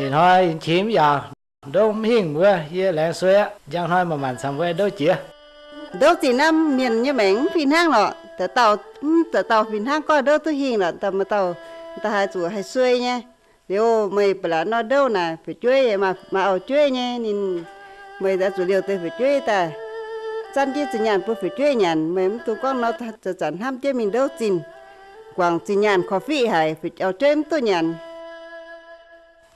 Ih hnoi yie qiex mv yaauc, ndouv mv hingh wuov, yie laengz suei aqv. Njang hnoi manc-manc camv mbuo ndouv jiex. Ndouv zinh naaiv mienh nyei maengc mv fih hnangv lorqc. Dauh dauh, mv dauh dauh fih hnangv, goiv ndouv duqv hingh lorqc. Dauh maaih dauh, dauh haaix zuqc haih suei nyei. Liuz meih ba'laqc nor ndouv naaic fu'jueiv, maaih auv-jueiv nyei, ninh, meih oix zuqc liouh deix fu'jueiv daaih zanv jienv zinh nyaanh bun fu'jueiv nyanc. Meih mv dungx gorngv nor, zanc-zanc hnamv jienv mingh ndouv zinh, guangc zinh nyaanh korv-fiqv haic, auv-jueiv mv duqv nyanc.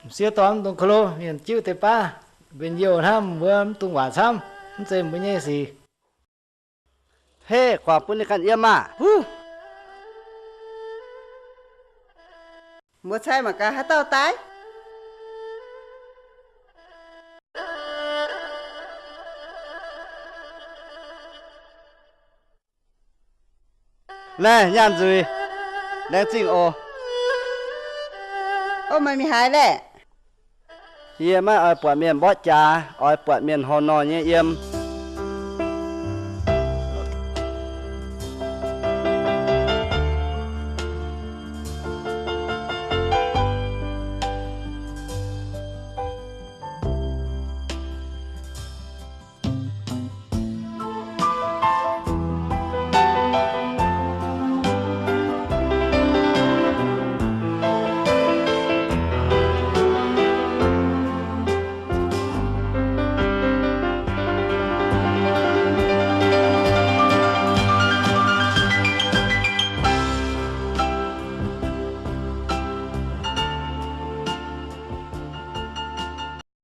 M'sieqv dorn mv dungx ko lo, mienh jiuv deix baav, mbenc youh hnamv mbuo mv dungx waac camv, mv zeiz mbuo nyei sic. Hei, guangc bun ninh ganh yiem maah! Huv! Mbuo cai mangc gaax haaix dauh daaih. Naaiv nyaanh nzuih, laengz zingh oc. O, meih mingh haaix laeh? Yie maiv oix buatc mienh mborqv jaax, oix buatc mienh horh nor nyei yiem.